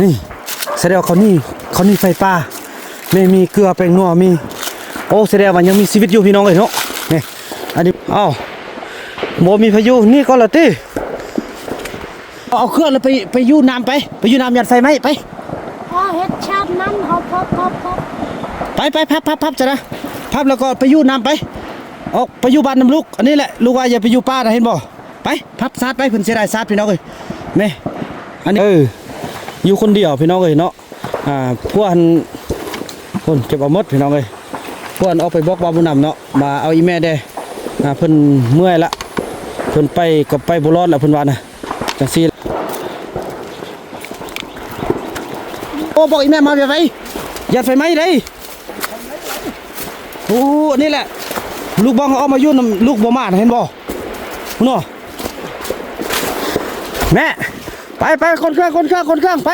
ນີ້ ສະແດງວ່າເຂົາໜີ ເຂົາໜີໄຟປ່າ. ແມ່ນ ມີເກືອ ແປ້ງນົວ ມີ. ໂອ້ ສະແດງວ່າຍັງມີຊີວິດຢູ່ພີ່ນ້ອງເອີຍເນາະ. ນີ້ ອັນນີ້ ອ້າວ ບໍ່ມີພາຍຸ ໜີກ່ອນລະຕິ. ເອົາເຄື່ອງລະໄປ ໄປຢູ່ນ້ຳໄປ ໄປຢູ່ນ້ຳ ຫຍັດໄຟໄໝ້ໄປ. ເຮັດຊາດນັ້ນ ເຮົາພັບ ພັບ ພັບ ໄປ ໄປ ພັບ ພັບ ພັບ ຊະນະ ພັບ ແລ້ວກໍໄປຢູ່ນ້ຳໄປ. ອອກໄປຢູ່ບ້ານນຳລູກ. ອັນນີ້ແຫຼະ ລູກວ່າຢ່າໄປຢູ່ປ່ານະ ເຫັນບໍ່? ໄປ ພັບຊາດໄປ ເພິ່ນເສຍດາຍຊາດພີ່ນ້ອງເອີຍ. ແມ່ ອັນນີ້ ເອີ ຢູ່ຄົນດຽວພີ່ນ້ອງເອີຍເນາະ. ອ່າ ພວກອັນ ຄົນເກັບເອົາໝົດພີ່ນ້ອງເອີຍ. ພວກອັນອອກໄປບອກບ່າວບຸນນຳເນາະ ມາເອົາອີ່ແມ່ແດ່. ອ່າ ເພິ່ນເມື່ອຍລະ ເພິ່ນໄປກໍໄປບໍ່ລອດລະ ເພິ່ນວ່ານະ ຈັ່ງຊີ້. ໂອ້ ບອກອີ່ແມ່ມາໄວໆ ຫຍັດໄຟໄໝ້ໄດ໋. ໂອ້ ນີ້ແຫຼະ ລູກບອກອອກມາຢູ່ນຳລູກບໍ່ມານະ ເຫັນບໍ່? ພຸ້ນເນາະ ແມ່. ໄປ ໄປ ຂົນເຄື່ອງ ຂົນເຄື່ອງ ຂົນເຄື່ອງ ໄປ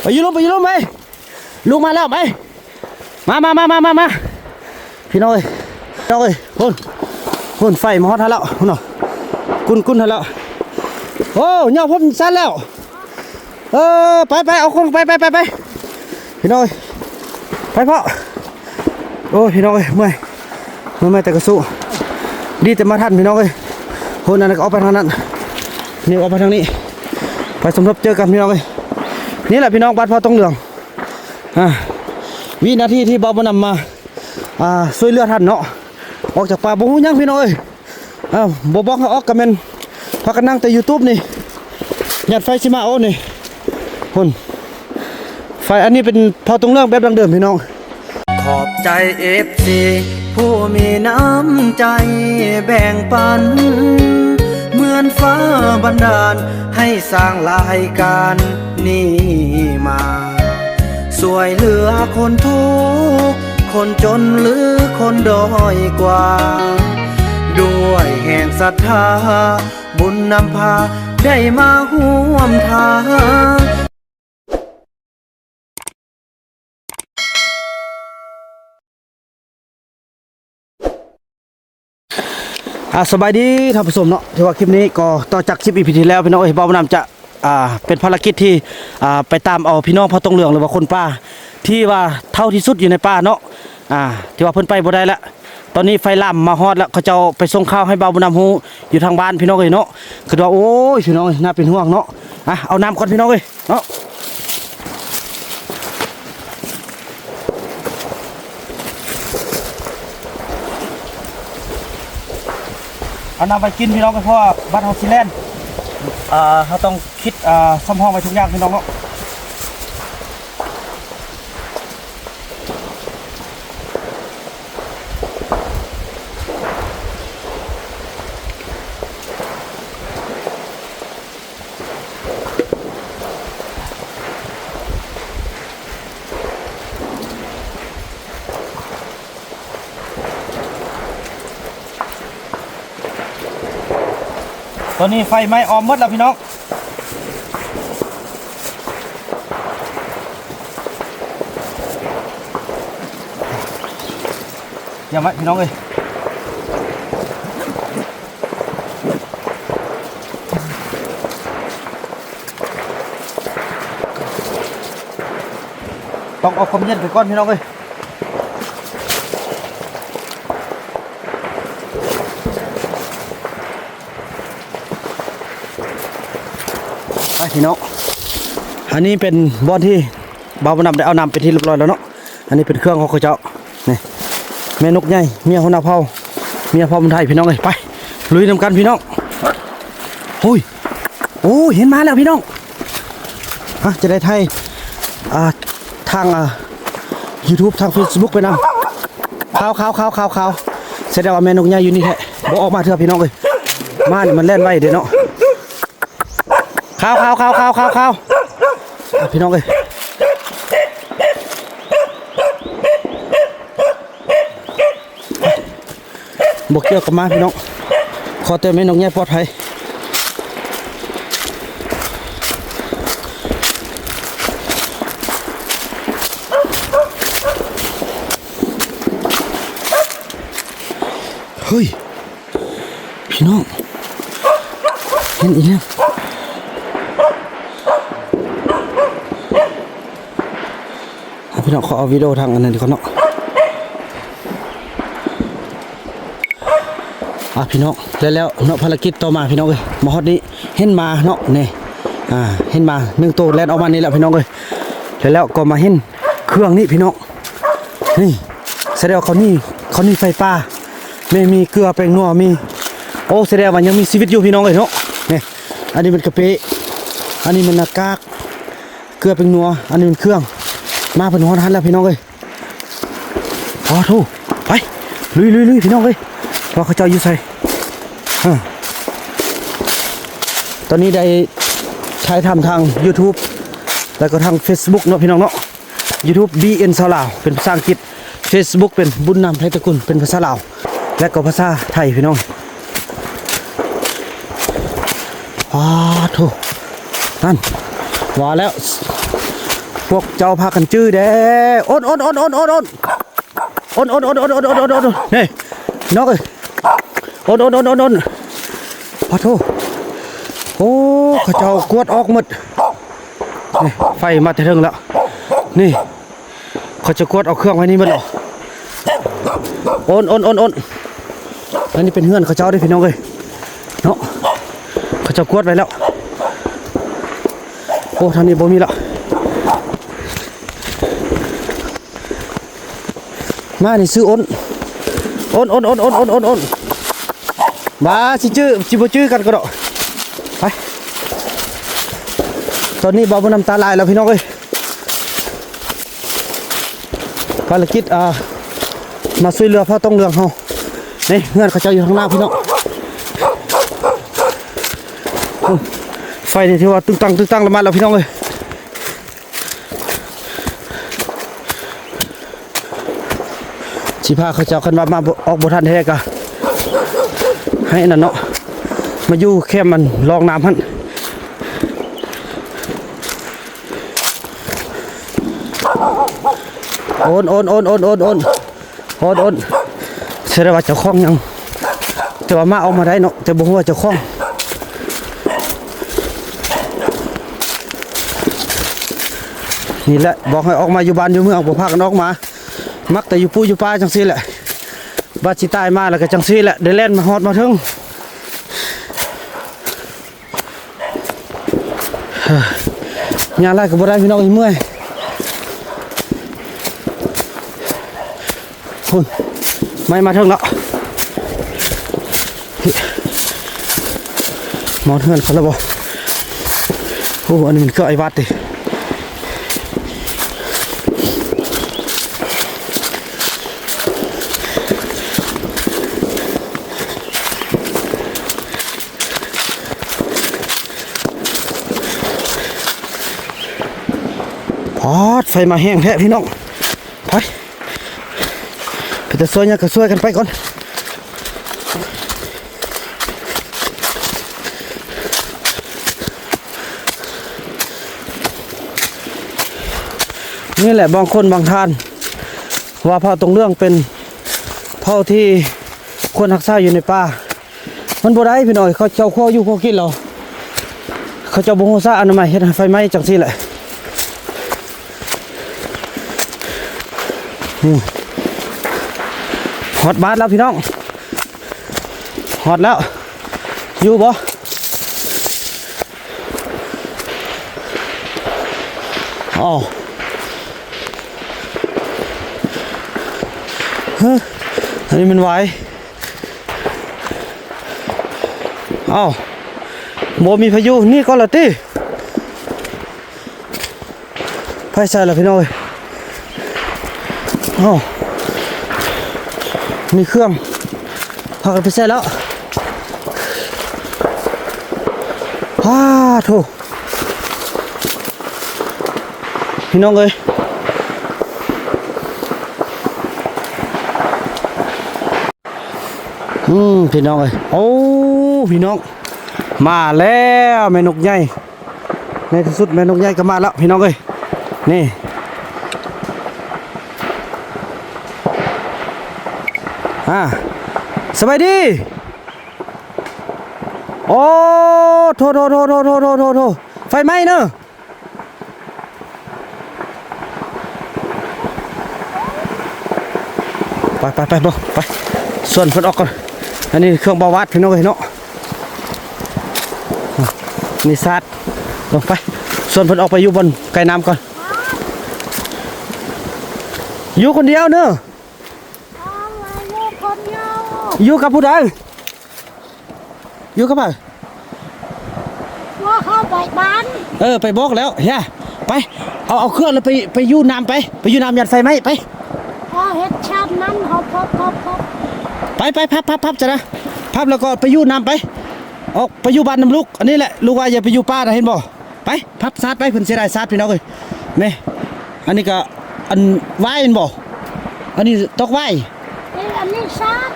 ໄປຢູ່ລຸ່ມ ໄປຢູ່ລຸ່ມ ໄປ. ລູກມາແລ້ວ ໄປ ມາ ມາ ມາ ມາ ມາ ພີ່ນ້ອງເອີຍ ພີ່ນ້ອງເອີຍ. ພຸ້ນ ພຸ້ນ ໄຟມາຮອດຫັ້ນແລ້ວ ພຸ້ນເນາະ ກຸ້ນໆ ຫັ້ນແລ້ວ. ໂອ້ ຍອດພົມຊັ້ນແລ້ວ. ເອີ ໄປ ໄປ ເອົາຄົນ ໄປ ໄປ ໄປ ໄປ ພີ່ນ້ອງເອີຍ ໄປເພາະ. ໂອ້ຍ ພີ່ນ້ອງເອີຍ ເມື່ອຍ ເມື່ອຍແຕ່ກະສູ້ ດີແຕ່ມາທັນພີ່ນ້ອງເອີຍ. ໂຫ ອັນນັ້ນກໍອອກໄປທາງນັ້ນ ນີ້ອອກໄປທາງນີ້ ໄປສົມທົບເຈີກັນພີ່ນ້ອງເອີຍ. ນີ້ແຫຼະພີ່ນ້ອງ ບ້ານເຜົ່າຕົງເຫຼືອງ. ອ່າ ວິນາທີທີ່ບ່າວບຸນນຳມາ ອ່າ ຊ່ວຍເຫຼືອທັນເນາະ ອອກຈາກປ່າບໍ່ຮູ້ຫຍັງພີ່ນ້ອງເອີຍ. ອ້າວ ບໍ່ບອກໃຫ້ອອກກະແມ່ນພາກັນນັ່ງແຕ່ຢູທູບນີ້ ຫຍັດໄຟຊິມາເອົານີ້. ພຸ້ນ ໄຟອັນນີ້ເປັນເຜົາຕົງເລື່ອງແບບດັ້ງເດີມພີ່ນ້ອງ. ຂອບໃຈເອຟຊີຜູ້ມີນ້ຳໃຈແບ່ງປັນ ເໝືອນຟ້າບັນດານໃຫ້ສ້າງລາຍການນີ້ມາ ຊ່ວຍເຫຼືອຄົນທຸກ ຄົນຈົນ ຫຼື ຄົນດ້ອຍກວ່າ ດ້ວຍແຮງສັດທາ ບຸນນຳພາໄດ້ມາຮ່ວມທາງ. ອ່າ ສະບາຍດີທ່ານຜູ້ຊົມເນາະ ຖືວ່າຄລິບນີ້ກໍຕໍ່ຈາກຄລິບອີພີທີ່ແລ້ວພີ່ນ້ອງເອີຍ ບ່າວບຸນນຳຈະ ອ່າ ເປັນພາລະກິດທີ່ ອ່າ ໄປຕາມເອົາພີ່ນ້ອງເຜົ່າຕົງເຫຼືອງ ຫຼືວ່າຄົນປ່າທີ່ວ່າເຖົ້າທີ່ສຸດຢູ່ໃນປ່າເນາະ ອ່າ ທີ່ວ່າເພິ່ນໄປບໍ່ໄດ້ລະ ຕອນນີ້ໄຟລາມມາຮອດແລ້ວ ເຂົາເຈົ້າໄປສົ່ງຂ່າວໃຫ້ບ່າວບຸນນຳຮູ້ຢູ່ທາງບ້ານພີ່ນ້ອງເອີຍເນາະ. ຄືວ່າ ໂອ້ຍ ພີ່ນ້ອງເອີຍ ໜ້າເປັນຫ່ວງເນາະ. ອ່ະ ເອົານ້ຳກ່ອນພີ່ນ້ອງເອີຍເນາະ ເອົານ້ຳໄວ້ກິນພີ່ນ້ອງເອີຍ ເພາະວ່າບັດເຮົາຊິແລ່ນ ເຮົາຕ້ອງຄິດ ສຳຮອງໄວ້ທຸກຢ່າງພີ່ນ້ອງເນາະ. ຕອນນີ້ໄຟໄໝ້ອ້ອມໝົດແລ້ວພີ່ນ້ອງ. ຢ່າໄວ້ພີ່ນ້ອງເອີຍ ຕ້ອງເອົາຄວາມເຢັນໄປກ່ອນພີ່ນ້ອງເອີຍ. ໄປພີ່ນ້ອງ ອັນນີ້ເປັນບ່ອນທີ່ບ່າວບຸນນຳໄດ້ເອົານ້ຳເປັນທີ່ຮຽບຮ້ອຍແລ້ວເນາະ. ອັນນີ້ເປັນເຄື່ອງຂອງເຂົາເຈົ້າ ນີ້ ແມ່ນົກໃຫຍ່ ເມຍຫົວໜ້າເຜົ່າ ເມຍເຜົ່າບຸນໄທ ພີ່ນ້ອງເອີຍ. ໄປລຸຍນຳກັນພີ່ນ້ອງ. ໂອ້ຍ ໂອ້ຍ ເຫັນມາແລ້ວພີ່ນ້ອງ. ຮະ ຈະໄດ້ຖ່າຍ ອ່າ ທາງ ອ່າ ຢູທູບ ທາງເຟສບຸກໄປນຳ. ຂາວໆໆໆ ສະແດງວ່າແມ່ນົກໃຫຍ່ຢູ່ນີ້ແທ້ ບໍ່ອອກມາເທື່ອພີ່ນ້ອງເອີຍ. ມານີ້ມັນແລ່ນໄວເດ້ເນາະ. ຂາວໆໆໆ ອ່ະ ພີ່ນ້ອງເອີຍ. ບໍ່ກ່ຽວກັບໝາພີ່ນ້ອງ ຂໍແຕ່ແມ່ນົກໃຫຍ່ປອດໄພ. ເຮີ້ຍ ພີ່ນ້ອງ ເຫັນອີ່ຫຍັງ? ພີ່ນ້ອງ ຂໍເອົາວິດີໂອທາງອັນນັ້ນກ່ອນເນາະ. ອ່າ ພີ່ນ້ອງ ແລ້ວໆເນາະ ພາລະກິດຕໍ່ມາ ພີ່ນ້ອງເອີຍ ມາຮອດນີ້ເຫັນໝາເນາະ ນີ້ ອ່າ ເຫັນໝາໜຶ່ງໂຕແລ່ນອອກມານີ້ແຫຼະ ພີ່ນ້ອງເອີຍ. ແລ້ວໆກໍມາເຫັນເຄື່ອງນີ້ ພີ່ນ້ອງ ນີ້ ສະແດງວ່າເຂົາໜີ ເຂົາໜີໄຟປ່າ ແມ່ນມີເກືອແປ້ງນົວ ມີ ໂອ້ ສະແດງວ່າຍັງມີຊີວິດຢູ່ ພີ່ນ້ອງເອີຍເນາະ. ນີ້ ອັນນີ້ແມ່ນກະປິ ອັນນີ້ແມ່ນໜ້າກາກ ເກືອແປ້ງນົວ ອັນນີ້ແມ່ນເຄື່ອງ. ມາເພິ່ນຮອດຫັ້ນແລ້ວ ພີ່ນ້ອງເອີຍ. ໂອ້ໂຫ ໄປ ລຸຍໆໆ ພີ່ນ້ອງເອີຍ ວ່າເຂົາເຈົ້າຢູ່ໃສ. ເອີ ຕອນນີ້ໄດ້ຖ່າຍທຳທາງຢູທູບ ແລ້ວກໍທາງເຟສບຸກເນາະ ພີ່ນ້ອງເນາະ. ຢູທູບ ບີເອັນ ຊາວລາວ ເປັນພາສາອັງກິດ, ເຟສບຸກ ເປັນບຸນນຳ ໄພຕະກຸນ ເປັນພາສາລາວ ແລະກໍພາສາໄທ ພີ່ນ້ອງ. ປາໂທ້ ນັ້ນ ວ່າແລ້ວ ພວກເຈົ້າພາກັນຈື່ແດ່. ໂອນ ໂອນ ໂອນ ໂອນ ໂອນ ໂອນ ນີ້ ນ້ອງເອີຍ ໂອນ ໂອນ ໂອນ ໂອນ ໂອນ ປາໂທ້ ໂອ້ ເຂົາເຈົ້າກວດອອກໝົດ. ນີ້ ໄຟມາແຕ່ເທິງແລ້ວ ນີ້ ເຂົາຈະກວດເອົາເຄື່ອງໄວ້ນີ້ໝົດເນາະ. ໂອນ ໂອນ ໂອນ ໂອນ ອັນນີ້ເປັນເຮືອນເຂົາເຈົ້າເດ້ ພີ່ນ້ອງເອີຍເນາະ ເຂົາເຈົ້າກວດໄວ້ແລ້ວ. ໂອ້ ທາງນີ້ບໍ່ມີແລ້ວ. ໝານີ້ຊື່ໂອນ ໂອນ ໂອນ ໂອນ ໂອນ ໂອນ ໂອນ ໂອນ ວ່າຊິຈື່ ຊິບໍ່ຈື່ກັນກໍດອກ. ໄປ ຕອນນີ້ບ່າວບຸນນຳຕາລາຍແລ້ວ ພີ່ນ້ອງເອີຍ. ພາລະກິດ ອ່າ ມາຊ່ວຍເຫຼືອພະຕົງເຫຼືອງເຮົາ. ນີ້ ເຮືອນເຂົາເຈົ້າຢູ່ທາງໜ້າ ພີ່ນ້ອງ. ໂອ້ ໄຟນີ້ຖືວ່າຕຶງຕັງ ຕຶງຕັງລະມາແລ້ວ ພີ່ນ້ອງເອີຍ. ຊິພາເຂົາເຈົ້າ ຄັນວ່າມາບໍ່ ອອກບໍ່ທັນແທ້ກະໃຫ້ອັນນັ້ນເນາະ ມາຢູ່ແຄມອັນຮ່ອງນ້ຳຫັ້ນ. ໂອນ ໂອນ ໂອນ ໂອນ ໂອນ ໂອນ ໂອນ ໂອນ ສະແດງວ່າເຈົ້າຂອງຍັງ ແຕ່ວ່າໝາອອກມາໄດ້ເນາະ ແຕ່ບໍ່ຮູ້ວ່າເຈົ້າຂອງ. ນີ້ແຫຼະ ບອກໃຫ້ອອກມາຢູ່ບ້ານຢູ່ເມືອງ ບໍ່ພາກັນອອກມາ ມັກແຕ່ຢູ່ປູຢູ່ປ່າຈັ່ງຊີ້ແຫຼະ. ບາດຊິຕາຍມາແລ້ວກໍຈັ່ງຊີ້ແຫຼະ ໄດ້ແລ່ນມາຮອດມາເຖິງ. ຍ່າງຫຼາຍກໍບໍ່ໄດ້ ພີ່ນ້ອງເອີຍ ເມື່ອຍ. ພຸ້ນ ໄມ້ມາເຖິງແລ້ວ. ມາຮອດເຮືອນເຂົາແລ້ວບໍ່? ໂອ້ ອັນນີ້ມັນຄືໄອ້ວັດຕິ. ປາດ ໄຟມາແຮງແທ້ພີ່ນ້ອງ. ໄປ ເປັນຕາຊ່ວຍຫຍັງກໍຊ່ວຍກັນໄປກ່ອນ. ນີ້ແຫຼະ ບາງຄົນບາງທ່ານວ່າເຜົ່າຕົງເຫຼືອງເປັນເຜົ່າທີ່ຄວນຮັກສາຢູ່ໃນປ່າ. ມັນບໍ່ໄດ້ພີ່ນ້ອງເອີຍ ເຂົາເຈົ້າຂໍຢູ່ຂໍກິນແລ້ວ ເຂົາເຈົ້າບໍ່ຮູ້ສາອະນາໄມ ເຮັດໃຫ້ໄຟໄໝ້ຈັ່ງຊີ້ແຫຼະ. ອືມ ຮອດບ້ານແລ້ວພີ່ນ້ອງ ຮອດແລ້ວ ຢູ່ບໍ່? ອ້າວ ເຮີ ອັນນີ້ມັນວາຍ. ອ້າວ ບໍ່ມີພາຍຸ ໜີກ່ອນລະຕິ. ໄປໃສລະພີ່ນ້ອງເອີຍ? ອ້າວ ມີເຄື່ອງ ພາກັນໄປໃສແລ້ວ? ອ້າໂທ້ ພີ່ນ້ອງເອີຍ. ອືມ ພີ່ນ້ອງເອີຍ ໂອ້ ພີ່ນ້ອງ ມາແລ້ວ ແມ່ນົກໃຫຍ່. ໃນທີ່ສຸດແມ່ນົກໃຫຍ່ກໍມາແລ້ວ ພີ່ນ້ອງເອີຍ ນີ້ ອ່າ ສະບາຍດີ. ໂອ້ ໂທ້ໆໆໆໆ ໄຟໄໝ້ເນີ. ໄປ ໄປ ໄປ ເບິ່ງ ໄປ ຊວນເພິ່ນອອກກ່ອນ. ອັນນີ້ເຄື່ອງບ່າວາດ ພີ່ນ້ອງເອີຍເນາະ. ນີ້ຊາດ ເບິ່ງ ໄປ ຊວນເພິ່ນອອກໄປຢູ່ບ່ອນໄກນ້ຳກ່ອນ. ຢູ່ຄົນດຽວເນີ. ຢູ່ຄົນດຽວ. ຢູ່ກັບຜູ້ໃດ? ຢູ່ກັບໃຜ? ວ່າເຮົາໄປບ້ານ. ເອີ ໄປບອກແລ້ວ. ເຮຍ ໄປ ເອົາ ເອົາເຄື່ອງແລ້ວໄປ ໄປຢູ່ນ້ຳໄປ ໄປຢູ່ນ້ຳ ຢ້ານໄຟໄໝ້. ໄປ ເຮົາເຮັດຊາດນັ້ນ ເຮົາພັບ ພັບ ພັບ. ໄປ ໄປ ພັບ ພັບ ພັບ ຊະນະ ພັບແລ້ວກໍໄປຢູ່ນ້ຳໄປ. ອອກໄປຢູ່ບ້ານນຳລູກ. ອັນນີ້ແຫຼະ ລູກວ່າຢ່າໄປຢູ່ປ່ານະ ເຫັນບໍ່? ໄປ ພັບຊາດໄປ ເພິ່ນເສຍດາຍຊາດ ພີ່ນ້ອງເອີຍ. ແມ່ ອັນນີ້ກໍອັນຫວ້າຍແມ່ນບໍ່? ອັນນີ້ຕອກຫວ້າຍ. ເອີ ອັນນີ້ຊາດ.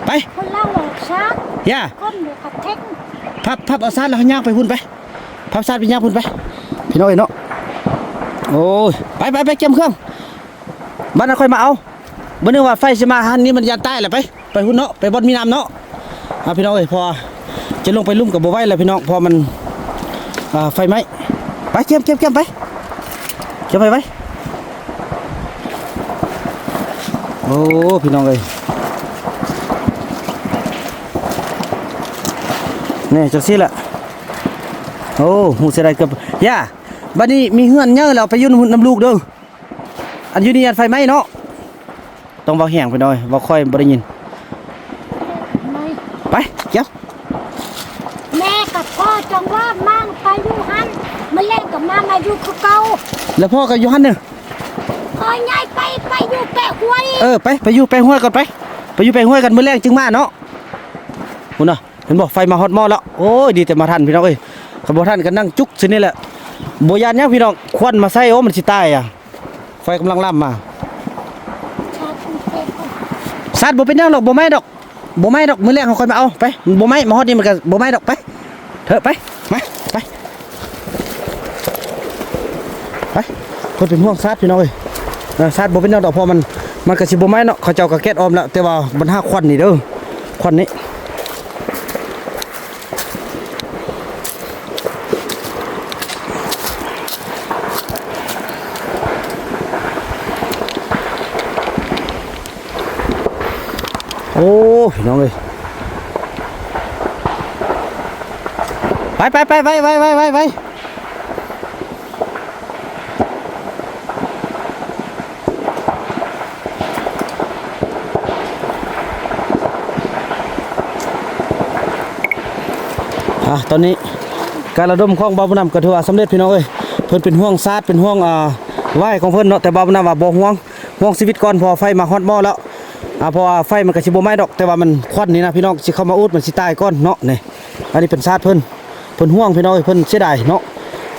ໄປ ຄົນລາວວ່າຊາດ. ຢ່າ ຄົນເດີກະເທັງ. ພັບ ພັບເອົາຊາດແລ້ວເຮົາຍ່າງໄປພຸ້ນໄປ. ພັບຊາດໄປຍ່າງພຸ້ນໄປ ພີ່ນ້ອງເອີຍເນາະ. ໂອ້ຍ ໄປ ໄປ ໄປກຽມເຄື່ອງ. ບາດນັ້ນຄ່ອຍມາເອົາ. ບໍ່ນຶກວ່າໄຟຊິມາຫັ້ນນີ້ ມັນຢ້ານຕາຍແຫຼະ. ໄປ ໄປພຸ້ນເນາະ ໄປບ່ອນມີນ້ຳເນາະ. ອ່າ ພີ່ນ້ອງເອີຍ ເພາະວ່າຈະລົງໄປລຸ່ມກໍບໍ່ໄຫວແລ້ວ ພີ່ນ້ອງ ເພາະມັນ ອ່າ ໄຟໄໝ້. ໄປ ກຽມ ກຽມ ກຽມ ໄປ. ກຽມໄປ ໄປ. ໂອ້ ພີ່ນ້ອງເອີຍ ແນ່ ຈັ່ງຊີ້ແຫຼະ. ໂອ້ ຮູ້ເສຍດາຍເກືອບ ຢ່າ. ບາດນີ້ມີເຮືອນໃຫຍ່ແລ້ວ ໄປຢູ່ນຳ ນຳລູກເດີ. ອັນຢູ່ນີ້ຢ້ານໄຟໄໝ້ເນາະ. ຕ້ອງເວົ້າແຮງ ພີ່ນ້ອງເອີຍ ເວົ້າຄ່ອຍບໍ່ໄດ້ຍິນ. ໄປ ກຽມ. ແມ່ກັບພໍ່ຈັ່ງວ່າມາໄປຢູ່ຫັ້ນ ມື້ແລງກໍມາ ມາຢູ່ຄືເກົ່າ. ແລ້ວພໍ່ກໍຢູ່ຫັ້ນເດີ. ພໍ່ຍ້າຍໄປ ໄປຢູ່ແປະຫ້ວຍ. ເອີ ໄປ ໄປຢູ່ແປະຫ້ວຍກ່ອນໄປ. ໄປຢູ່ແປະຫ້ວຍກ່ອນ ມື້ແລງຈຶ່ງມາເນາະ. ພຸ້ນນະ ເຫັນບໍ່ ໄຟມາຮອດໝໍ້ແລ້ວ. ໂອ້ຍ ດີແຕ່ມາທັນ ພີ່ນ້ອງເອີຍ ຄັນບໍ່ທັນກໍນັ່ງຈຸກຊື່ນີ້ແຫຼະ. ບໍ່ຢ້ານຫຍັງ ພີ່ນ້ອງ ຄວັນມາໃສ່ ໂອ້ ມັນຊິຕາຍອະ. ໄຟກຳລັງລາມມາ. ຊາດບໍ່ເປັນຫຍັງດອກ ບໍ່ໄໝ້ດອກ ບໍ່ໄໝ້ດອກ. ມື້ແລງເຮົາຄ່ອຍມາເອົາໄປ. ບໍ່ໄໝ້ ມາຮອດນີ້ມັນກໍບໍ່ໄໝ້ດອກ. ໄປເຖາະ ໄປ ມາ ໄປ ໄປ. ເພິ່ນເປັນຫ່ວງຊາດ ພີ່ນ້ອງເອີຍ. ເອີ ຊາດບໍ່ເປັນຫຍັງດອກ ເພາະມັນ ມັນກໍຊິບໍ່ໄໝ້ເນາະ. ເຂົາເຈົ້າກໍແກະອອມແລ້ວ ແຕ່ວ່າບັນຫາຄວັນນີ້ເດີ ຄວັນນີ້. ໂອ້ ພີ່ນ້ອງເອີຍ ໄປ ໄປ ໄປ. ອ່າ ຕອນນີ້ການລະດົມຂອງບ່າວບຸນນຳກໍຖືວ່າສຳເລັດ ພີ່ນ້ອງເອີຍ. ເພິ່ນເປັນຫ່ວງຊາດ ເປັນຫ່ວງ ອ່າ ຫວ້າຍຂອງເພິ່ນເນາະ ແຕ່ບ່າວບຸນນຳວ່າບໍ່ຫ່ວງ ຫ່ວງຊີວິດກ່ອນ ເພາະວ່າໄຟມາຮອດໝໍ້ແລ້ວ. ອ່າ ເພາະວ່າໄຟມັນກໍຊິບໍ່ໄໝ້ດອກ ແຕ່ວ່າມັນ ຄວັນນີ້ນະ ພີ່ນ້ອງ ຊິເຂົ້າມາອຸດ ມັນຊິຕາຍກ່ອນເນາະ. ນີ້ ອັນນີ້ເປັນຊາດເພິ່ນ ເພິ່ນຫ່ວງ ພີ່ນ້ອງເອີຍ ເພິ່ນເສຍດາຍເນາະ.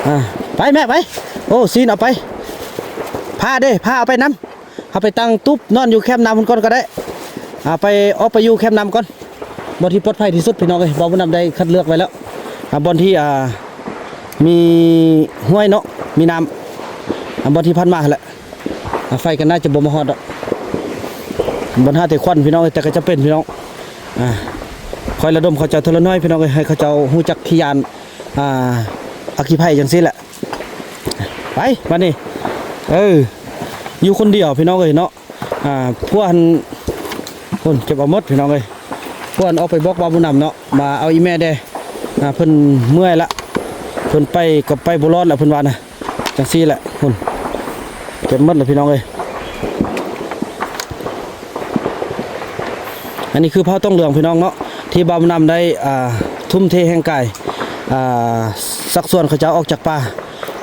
ອ່າ ໄປແມ່ໄປ. ໂອ້ ຊີນເອົາໄປ ຜ້າເດ້ ຜ້າເອົາໄປນຳ. ເຮົາໄປຕັ້ງຕູບນອນຢູ່ແຄມນ້ຳພຸ້ນກ່ອນກໍໄດ້. ອ່າ ໄປ ອອກໄປຢູ່ແຄມນ້ຳກ່ອນ ບ່ອນທີ່ປອດໄພທີ່ສຸດ ພີ່ນ້ອງເອີຍ. ບ່າວບຸນນຳໄດ້ຄັດເລືອກໄວ້ແລ້ວ ອ່າ ບ່ອນທີ່ ອ່າ ມີຫ້ວຍເນາະ ມີນ້ຳ ອ່າ ບ່ອນທີ່ຜ່ານມາຫັ້ນແຫຼະ. ອ່າ ໄຟກໍໜ້າຈະບໍ່ມາຮອດດອກ ບັນຫາແຕ່ຄວັນ ພີ່ນ້ອງເອີຍ ແຕ່ກໍຈຳເປັນ ພີ່ນ້ອງ. ອ່າ ຄ່ອຍລະດົມເຂົາເຈົ້າເທື່ອລະໜ້ອຍ ພີ່ນ້ອງເອີຍ ໃຫ້ເຂົາເຈົ້າຮູ້ຈັກຂີ້ຢ້ານ ອ່າ ອັກຄີໄພຈັ່ງຊີ້ແຫຼະ. ໄປບາດນີ້ ເອີ ຢູ່ຄົນດຽວ ພີ່ນ້ອງເອີຍເນາະ. ອ່າ ພວກຫັ້ນ ພຸ້ນ ເກັບເອົາໝົດ ພີ່ນ້ອງເອີຍ. ພວກຫັ້ນອອກໄປບອກບ່າວບຸນນຳເນາະ ມາເອົາອີ່ແມ່ແດ່. ອ່າ ເພິ່ນເມື່ອຍລະ ເພິ່ນໄປກໍໄປບໍ່ລອດລະ ເພິ່ນວ່ານະ. ຈັ່ງຊີ້ແຫຼະ ພຸ້ນ ເກັບໝົດລະ ພີ່ນ້ອງເອີຍ. ອັນນີ້ຄືເຜົ່າຕ້ອງເຫຼືອງ ພີ່ນ້ອງເນາະ ທີ່ບ່າວບຸນນຳໄດ້ ອ່າ ທຸ່ມເທແຮງກາຍ ອ່າ ຊັກຊວນເຂົາເຈົ້າອອກຈາກປ່າ.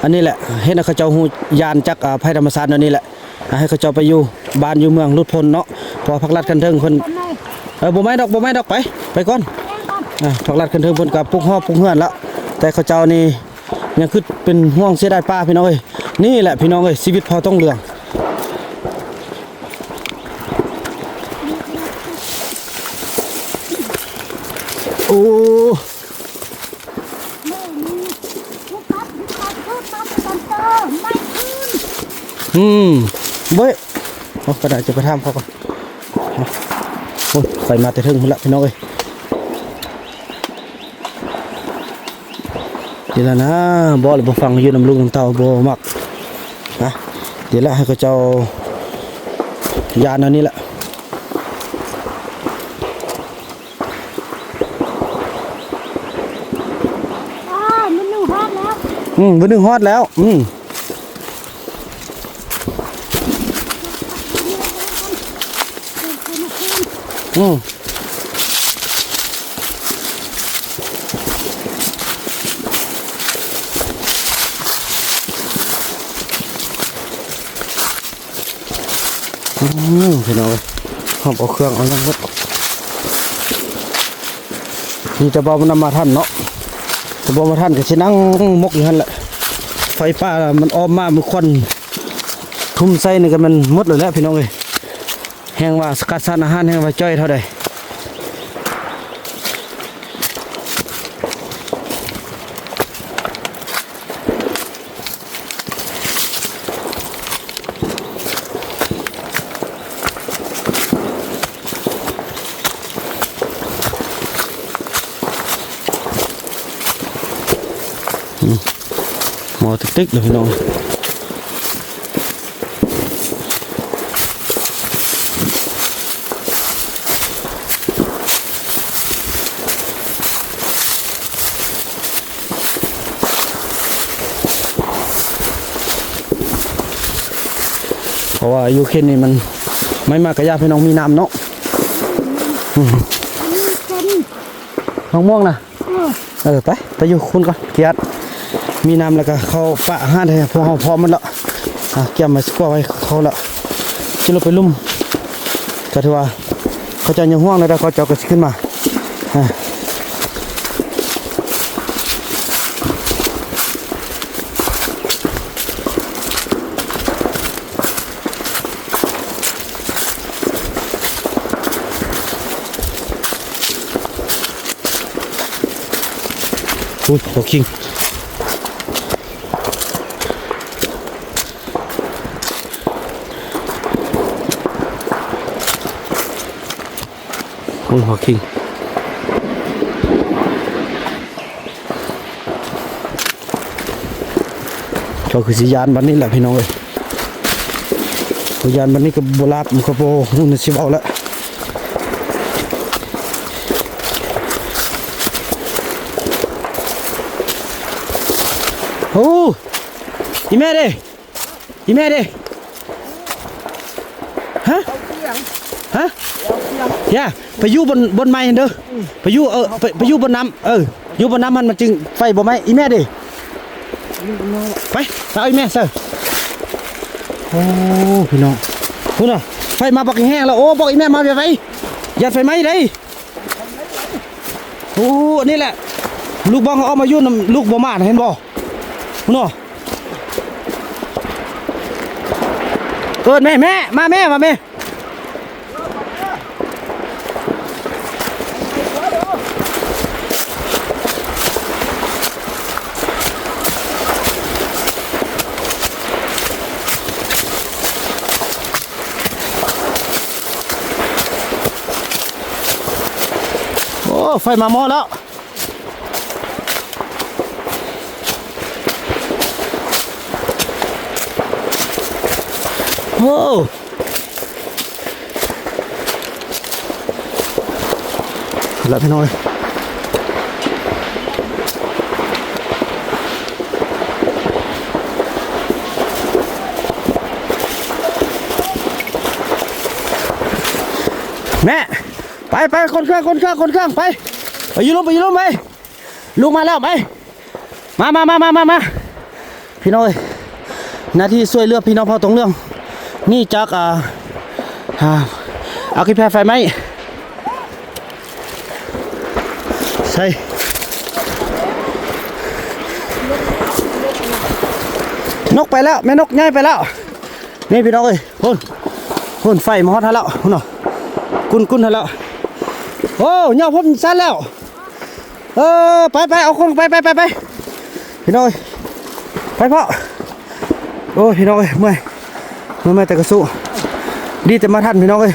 ອັນນີ້ແຫຼະເຮັດໃຫ້ເຂົາເຈົ້າຮູ້ຢ້ານຈາກ ອ່າ ໄພທຳມະຊາດແນວນີ້ແຫຼະ. ອ່າ ໃຫ້ເຂົາເຈົ້າໄປຢູ່ບ້ານຢູ່ເມືອງ ຫຼຸດພົ້ນເນາະ ເພາະວ່າພາກລັດຂັ້ນເທິງເພິ່ນ ເອີ ບໍ່ໄໝ້ດອກ ບໍ່ໄໝ້ດອກ ໄປ ໄປກ່ອນ. ອ່າ ພາກລັດຂັ້ນເທິງເພິ່ນກໍປຸກຮອບປຸກເຮືອນລະ ແຕ່ເຂົາເຈົ້ານີ້ຍັງຄິດເປັນຫ່ວງເສຍດາຍປ່າ ພີ່ນ້ອງເອີຍ. ນີ້ແຫຼະ ພີ່ນ້ອງເອີຍ ຊີວິດເຜົ່າຕ້ອງເຫຼືອງ. ໂອ້ ອືມ ເວີ້ຍ ເອົາ ກໍໄດ້ ຈະໄປຖາມເຂົາກ່ອນ. ໂອ້ຍ ໄຟມາແຕ່ເທິງພຸ້ນລະ ພີ່ນ້ອງເອີຍ. ນີ້ລະນະ ບໍ່ລະ ບໍ່ຟັງ ຢູ່ນຳລູກນຳເຕົ້າ ບໍ່ມັກນະ. ນີ້ລະ ໃຫ້ເຂົາເຈົ້າຢ້ານແນວນີ້ລະ. ອືມ ມື້ໜຶ່ງຮອດແລ້ວ. ອືມ ອືມ ອືມ ພີ່ນ້ອງເອີຍ ເຮົາເອົາເຄື່ອງເອົາຫຍັງໝົດ. ມີແຕ່ບໍ່ນຳມາທັນເນາະ, ແຕ່ບໍ່ມາທັນກໍຊິນັ່ງໝົກຢູ່ຫັ້ນແຫຼະ. ໄຟປ່າມັນອ້ອມມາ ມັນຄວັນທຸ່ມໃສ່ນີ້ກໍແມ່ນໝົດແລ້ວແຫຼະ ພີ່ນ້ອງເອີຍ. ແຮ່ງວ່າສະກັດສານອາຫານ ແຮ່ງວ່າຈ່ອຍເທົ່າໃດ. ໝໍຕິກໆເດີພີ່ນ້ອງ. ເພາະວ່າຢູ່ເຂດນີ້ມັນ ໄມ້ໝາກກະຢາພີ່ນ້ອງ ມີນ້ຳເນາະ. ອືມ ມະມ່ວງນະ. ເອີ ໄປ ໄປຢູ່ພຸ້ນກ່ອນ ກຽດ ມີນ້ຳແລ້ວກໍເຂົ້າປະອາຫານໃຫ້ພວກເຮົາພ້ອມໝົດແລ້ວ. ອາ ກຽມໄວ້ສະກົວໄວ້ເຂົ້າແລ້ວ ຊິລົງໄປລຸ່ມ ກໍຖືວ່າເຂົາເຈົ້າຍັງຫ່ວງແນວໃດ ເຂົາເຈົ້າກໍຊິຂຶ້ນມາ. ອາ ໂອ້ຍ ຫົວຄີງ ໂອ້ຍ ຫົວຄີງ. ເຂົາຄືຊິຢ້ານບັດນີ້ແຫຼະພີ່ນ້ອງເອີຍ, ບໍ່ຢ້ານບັດນີ້ກໍບໍ່ລາບ ມັນກໍບໍ່ຮູ້ແນວຊິເວົ້າແລ້ວ. ໂອ້ ອີແມ່ເດ້ ອີແມ່ເດ້ ຮະ ຮະ ຢ່າ ໄປຢູ່ບ່ອນ ບ່ອນໃໝ່ຫັ້ນເດີ ໄປຢູ່ ເອີ ໄປ ໄປຢູ່ບ່ອນນ້ຳ ເອີ ຢູ່ບ່ອນນ້ຳຫັ້ນ ມັນຈຶ່ງໄຟບໍ່ໄໝ້. ອີແມ່ເດ້ ໄປ ໄປເອົາອີແມ່ເຊີ. ໂອ້ ພີ່ນ້ອງ ພຸ້ນນະ ໄຟມາບັກແຮງແລ້ວ. ໂອ້ ບອກອີແມ່ມາໄວໆ ຢ້ານໄຟໄໝ້ເດ້. ໂອ້ ອັນນີ້ແຫຼະ ລູກບອງເອົາມາຢູ່ນຳລູກບໍ່ມານະ ເຫັນບໍ່ ພຸ້ນນະ. ເອີ້ນແມ່ ແມ່ ມາແມ່ ມາແມ່. ໂອ້ ໄຟມາໝໍ້ແລ້ວ. ໂອ້ ລະພີ່ນ້ອງເອີຍ ແມ່ ໄປ ໄປ ຂົນເຄື່ອງ ຂົນເຄື່ອງ ຂົນເຄື່ອງ ໄປ ໄປຢູ່ລຸ່ມ ໄປຢູ່ລຸ່ມ ໄປ. ລູກມາແລ້ວ ໄປ ມາ ມາ ມາ ພີ່ນ້ອງເອີຍ ໜ້າທີ່ຊ່ວຍເຫຼືອພີ່ນ້ອງເຜົ່າຕົງເຫຼືອງ ນີ້ຈາກ ອ່າ ອ່າ ອັກຄີໄພໄຟໄໝ້ ໃສ່ ນົກໄປແລ້ວ ແມ່ນົກຍ້າຍໄປແລ້ວ. ນີ້ພີ່ນ້ອງເອີຍ ພຸ້ນ ພຸ້ນ ໄຟມາຮອດຫັ້ນແລ້ວ ພຸ້ນເນາະ ກຸ້ນໆຫັ້ນແລ້ວ. ໂອ້ ຍອດພົມຊັ້ນແລ້ວ. ເອີ ໄປ ໄປ ເອົາຄົນໄປ ໄປ ໄປ ໄປ ພີ່ນ້ອງເອີຍ ໄປເພາະ ໂອ້ຍ ພີ່ນ້ອງເອີຍ ເມື່ອຍ ເມື່ອຍ ແຕ່ກະສູ້ ດີແຕ່ມາທັນ ພີ່ນ້ອງເອີຍ.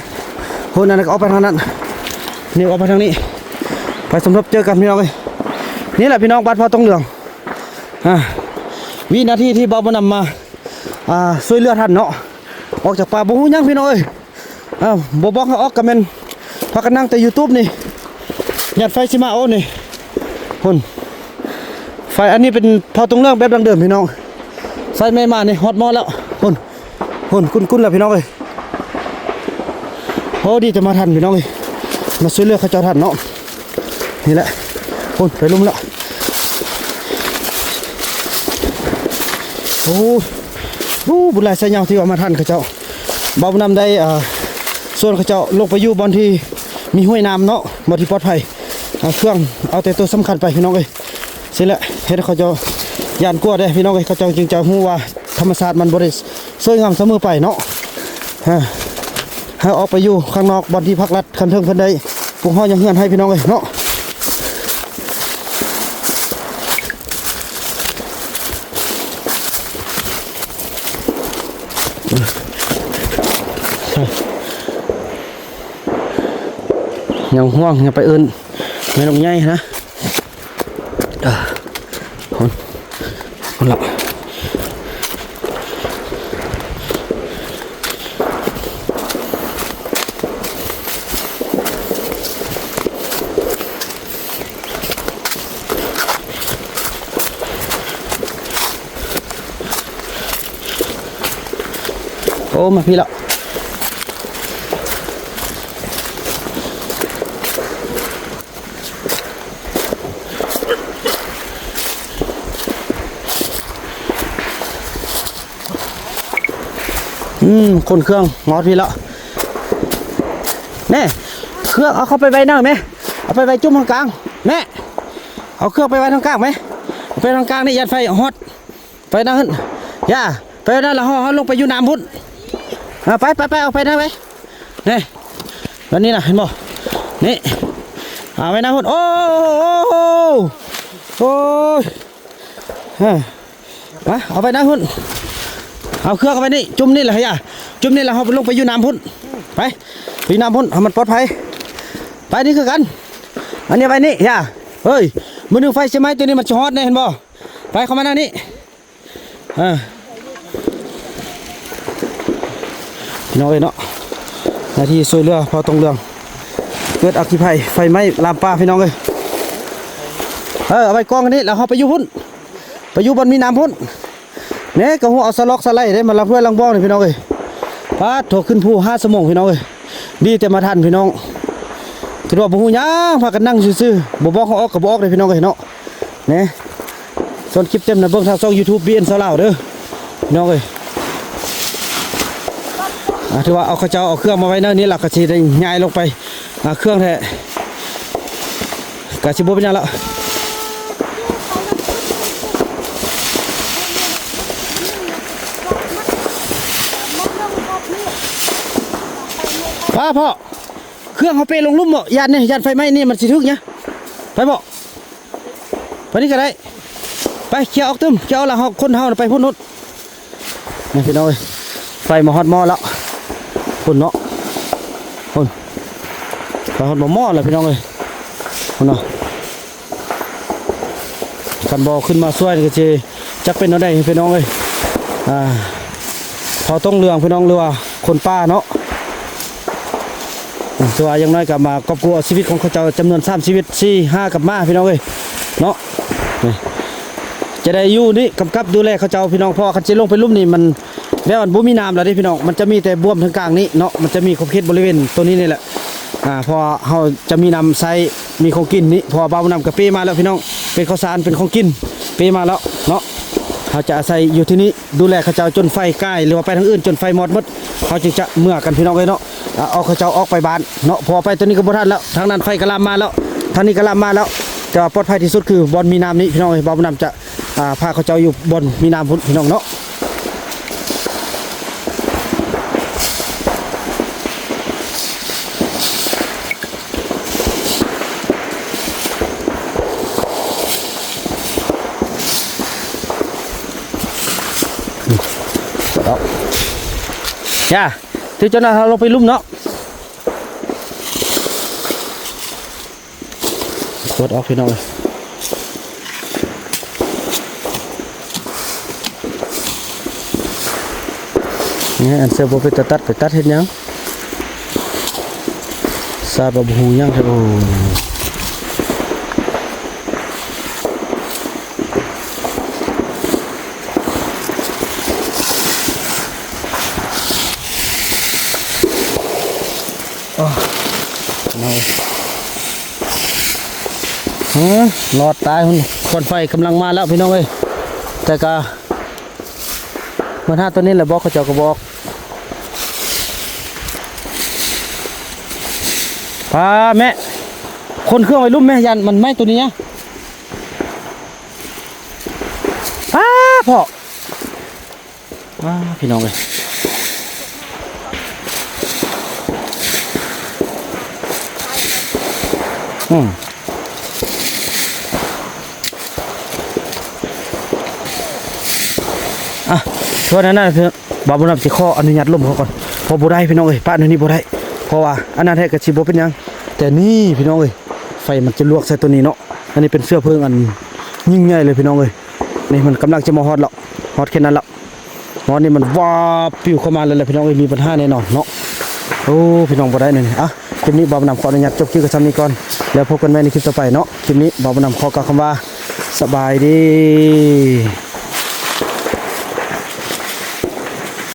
ໂຫ ນັ້ນກໍອອກໄປທາງນັ້ນ ນີ້ອອກໄປທາງນີ້ ໄປສົມທົບເຈີກັນ ພີ່ນ້ອງເອີຍ. ນີ້ແຫຼະ ພີ່ນ້ອງ ບ້ານເຜົ່າຕົງເຫຼືອງ ອາ ວິນາທີທີ່ບ່າວບຸນນຳມາ ອາ ຊ່ວຍເຫຼືອທັນເນາະ ອອກຈາກປ່າ ບໍ່ຮູ້ຫຍັງ ພີ່ນ້ອງເອີຍ. ອ້າວ ບໍ່ບອກໃຫ້ອອກກໍແມ່ນພາກັນນັ່ງແຕ່ຢູທູບນີ້ ຍາດໄຟຊິມາເອົານີ້ ພຸ້ນ ໄຟ ໄຟອັນນີ້ເປັນເຜົາຕົງເຫຼືອງແບບດັ້ງເດີມພີ່ນ້ອງ. ໄຟໄໝ້ມານີ້ຮອດໝໍ້ແລ້ວ. ພຸ້ນ ພຸ້ນ ກຸ້ນໆແລ້ວພີ່ນ້ອງເອີຍ. ໂອ້ ດີແຕ່ມາທັນພີ່ນ້ອງເອີຍ. ມາຊ່ວຍເຫຼືອເຂົາເຈົ້າທັນເນາະ. ນີ້ແຫຼະ ພຸ້ນ ໄປລຸ່ມແລ້ວ. ໂອ້ ໂອ້ ບຸນຫຼາຍສາຍຍາວທີ່ວ່າມາທັນເຂົາເຈົ້າ. ເບົານຳໄດ້ ເອີ ຊວນເຂົາເຈົ້າລົງໄປຢູ່ບ່ອນທີ່ມີຫ້ວຍນ້ຳເນາະ ບ່ອນທີ່ປອດໄພ. ເອົາເຄື່ອງ ເອົາແຕ່ໂຕສຳຄັນໄປພີ່ນ້ອງເອີຍ. ຊີ້ແຫຼະ ເຮັດໃຫ້ເຂົາເຈົ້າຢ້ານກົວເດ້ພີ່ນ້ອງເອີຍ. ເຂົາເຈົ້າຈຶ່ງຈະຮູ້ວ່າທຳມະຊາດມັນບໍ່ໄດ້ສວຍງາມສະເໝີໄປເນາະ. ເອີ ໃຫ້ອອກໄປຢູ່ຂ້າງນອກ ບ່ອນທີ່ພັກລັດ ຄັນເຖິງເພິ່ນໄດ້ປຸກຮອດຍັງເຮືອນໃຫ້ພີ່ນ້ອງເອີຍເນາະ. ຍັງຫ່ວງ ຍັງໄປເອີ້ນແມ່ນົກໃຫຍ່ນະ. ເອີ ພຸ້ນ ພຸ້ນລະ. ໂອ້ ມາພີ້ລະ. ອືມ ຂົນເຄື່ອງມາຮອດພີ້ແລ້ວ. ແນ່ ເຄື່ອງເອົາເຂົ້າໄປໄວ້ນັ້ນແມະ. ເອົາໄປໄວ້ຈຸ້ມທາງກາງແມະ. ເອົາເຄື່ອງໄປໄວ້ທາງກາງແມະ. ເອົາໄປທາງກາງນີ້ ຢ້ານໄຟຮອດ. ໄປນັ້ນ ຢ່າ ໄປນັ້ນລະ ເຮົາ ເຮົາລົງໄປຢູ່ນ້ຳພຸ້ນ. ເອົາ ໄປ ໄປ ໄປ ເອົາໄປນັ້ນໄປ. ນີ້ ແບບນີ້ນະ ເຫັນບໍ່? ນີ້ ເອົາໄວ້ນຳພຸ້ນ. ໂອ້ ໂອ້ ໂອ້ ໂອ້ຍ ເອີ ມາ ເອົາໄປນຳພຸ້ນ. ເອົາເຄື່ອງເອົາໄປນີ້ ຈຸ້ມນີ້ລະ ຢ່າ ຈຸ້ມນີ້ລະ ເຮົາໄປລົງໄປຢູ່ນ້ຳພຸ້ນ. ໄປ ໄປຢູ່ນ້ຳພຸ້ນ ໃຫ້ມັນປອດໄພ. ໄປນີ້ຄືກັນ ອັນນີ້ໄປນີ້ ຢ່າ. ເຮີ້ຍ ມື້ໜຶ່ງໄຟຊິໄໝ້ ໂຕນີ້ມັນຊິຮອດແນ່ ເຫັນບໍ່? ໄປ ເຂົ້າມາທາງນີ້. ເອີ ພີ່ນ້ອງເອີຍເນາະ ໜ້າທີ່ຊ່ວຍເຫຼືອເຜົ່າຕົງເຫຼືອງ ເກີດອັກຄີໄພ ໄຟໄໝ້ລາມປ່າ ພີ່ນ້ອງເອີຍ. ເອີ ເອົາໄວ້ກອງອັນນີ້ ແລ້ວເຮົາໄປຢູ່ພຸ້ນ ໄປຢູ່ບ່ອນມີນ້ຳພຸ້ນ. ແນ່ ກະຮູ້ເອົາສະລັອກສະໄລເດ້ ມາລາງຖ້ວຍລາງບ່ອງນີ້ ພີ່ນ້ອງເອີຍ. ປາດໂທ້ ຂຶ້ນພູຫ້າຊົ່ວໂມງ ພີ່ນ້ອງເອີຍ. ດີແຕ່ມາທັນ ພີ່ນ້ອງ. ຄິດວ່າບໍ່ຮູ້ຫຍັງ ພາກັນນັ່ງຊື່ໆ ບໍ່ບອກໃຫ້ອອກກະບໍ່ອອກເດ້ ພີ່ນ້ອງເອີຍເນາະ. ແນ່ ສ່ວນຄລິບເຕັມນະ ເບິ່ງທາງຊ່ອງຢູທູບ ບີເອັນ ຊາວລາວເດີ ພີ່ນ້ອງເອີຍ. ອ່າ ຖືວ່າເອົາ ເຂົາເຈົ້າເອົາເຄື່ອງມາໄວ້ແນວນີ້ລະ ກະຊິໄດ້ຍ້າຍລົງໄປ. ອ່າ ເຄື່ອງແທ້ ກະຊິບໍ່ເປັນຫຍັງລະ. ປ້າ ພໍ່ ເຄື່ອງເຮົາເປລົງລຸ່ມບໍ? ຢ້ານນີ້ ຢ້ານໄຟໄໝ້ນີ້ ມັນຊິຖືກຫຍັງ. ໄປບໍ? ໄປນີ້ກະໄດ້. ໄປ ເຄຍອອກຕື່ມ ເຄຍອອກລະ ເຮົາ ຄົນເຮົານະໄປພຸ້ນໂລດ. ນີ້ພີ່ນ້ອງເອີຍ ໄຟມາຮອດໝໍ້ແລ້ວ ພຸ້ນເນາະ ພຸ້ນ ໄປຮອດໝໍ້ແລ້ວ ພີ່ນ້ອງເອີຍ ພຸ້ນເນາະ. ຄັນບໍ່ຂຶ້ນມາຊ່ວຍນີ້ກະຊິຈັກເປັນແນວໃດ ພີ່ນ້ອງເອີຍ. ອ່າ ເຜົ່າຕົງເຫຼືອງ ພີ່ນ້ອງ ຫຼືວ່າຄົນປ່າເນາະ. ຖືວ່າຢ່າງໜ້ອຍກະມາກອບກູ້ເອົາຊີວິດຂອງເຂົາເຈົ້າຈຳນວນສາມຊີວິດ ສີ່ ຫ້າກັບໝາ ພີ່ນ້ອງເອີຍເນາະ. ນີ້ ຈະໄດ້ຢູ່ນີ້ກຳກັບດູແລເຂົາເຈົ້າ ພີ່ນ້ອງ ເພາະວ່າຄັນຊິລົງໄປລຸ່ມນີ້ ມັນແບບມັນບໍ່ມີນ້ຳແລ້ວເດ້ ພີ່ນ້ອງ. ມັນຈະມີແຕ່ບວມທາງກາງນີ້ເນາະ ມັນຈະມີຂອບເຂດບໍລິເວນໂຕນີ້ນີ້ແຫຼະ. ອ່າ ເພາະວ່າເຮົາຈະມີນ້ຳໃຊ້ ມີຂອງກິນນີ້ ເພາະວ່າບ່າວບຸນນຳກະເປ້ມາແລ້ວ ພີ່ນ້ອງ ເປັນເຂົ້າສານ ເປັນຂອງກິນ ເປ້ມາແລ້ວເນາະ. ເຮົາຈະອາໄສຢູ່ທີ່ນີ້ ດູແລເຂົາເຈົ້າຈົນໄຟກາຍ ຫຼືວ່າໄປທາງອື່ນຈົນໄຟມອດໝົດ ເຮົາຈຶ່ງຈະເມືອກັນ ພີ່ນ້ອງເອີຍເນາະ. ອາ ເອົາເຂົາເຈົ້າອອກໄປບ້ານເນາະ ເພາະວ່າໄປໂຕນີ້ກະບໍ່ທັນແລ້ວ ທາງນັ້ນໄຟກະລາມມາແລ້ວ ທາງນີ້ກະລາມມາແລ້ວ. ແຕ່ວ່າປອດໄພທີ່ສຸດຄືບ່ອນມີນ້ຳນີ້ ພີ່ນ້ອງເອີຍ. ບ່າວບຸນນຳຈະ ອ່າ ພາເຂົາເຈົ້າຢູ່ບ່ອນມີນ້ຳພຸ້ນ ພີ່ນ້ອງເນາະ. ເອົາ ຈ້າ ຖືກເຈົ້າໜ້າເຮົາລົງໄປລຸ່ມເນາະ. ກວດອອກ ພີ່ນ້ອງເອີຍ. ນີ້ ອັນເສື້ອບໍ່ເປັນຕາຕັດ ໄປຕັດເຮັດຫຍັງ? ຊາດວ່າບໍ່ຮູ້ຫຍັງແທ້. ໂອ້ ອ້າວ ເອົາ ຮະ ລອດຕາຍ ຄວັນໄຟກຳລັງມາແລ້ວພີ່ນ້ອງເອີຍ. ແຕ່ກະ ມັນຫາຕົວນີ້ແຫຼະ ບອກເຂົາເຈົ້າກໍບອກ. ປ້າແມ່ ຄົນເຄື່ອງໄວ້ລຸ່ມແມ່ ຢ້ານມັນໄໝ້ຕົວນີ້ນະ. ປ້າ ພໍ່ ອ້າ ພີ່ນ້ອງເອີຍ ອືມ ອ່ະ ສ່ວນອັນນັ້ນຄືບ່າວບຸນນຳຊິຂໍອະນຸຍາດລົມເຂົາກ່ອນ ເພາະບໍ່ໄດ້ພີ່ນ້ອງເອີຍ ປະແນວນີ້ບໍ່ໄດ້ ເພາະວ່າອັນນັ້ນແທ້ກໍຊິບໍ່ເປັນຫຍັງ ແຕ່ນີ້ພີ່ນ້ອງເອີຍ ໄຟມັນຈະລວກໃສ່ຕົວນີ້ເນາະ. ອັນນີ້ເປັນເຊື້ອເພີງອັນຍິ່ງໃຫຍ່ເລີຍພີ່ນ້ອງເອີຍ. ນີ້ມັນກຳລັງຈະມາຮອດແລ້ວ ຮອດແຄ່ນັ້ນແລ້ວ ຮອດນີ້ມັນວາບປິວເຂົ້າມາແລ້ວແຫຼະພີ່ນ້ອງເອີຍ ມີບັນຫາແນ່ນອນເນາະ. ໂອ້ ພີ່ນ້ອງບໍ່ໄດ້ແນວນີ້. ອ່ະ ຄລິບນີ້ບ່າວບຸນນຳຂໍອະນຸຍາດຈົບຄລິບໄວ້ສ່ຳນີ້ກ່ອນ ແລ້ວພົບກັນໃໝ່ໃນຄລິບຕໍ່ໄປເນາະ. ຄລິບນີ້ບ່າວບຸນນຳຂໍກ່າວຄຳວ່າ ສະບາຍດີ.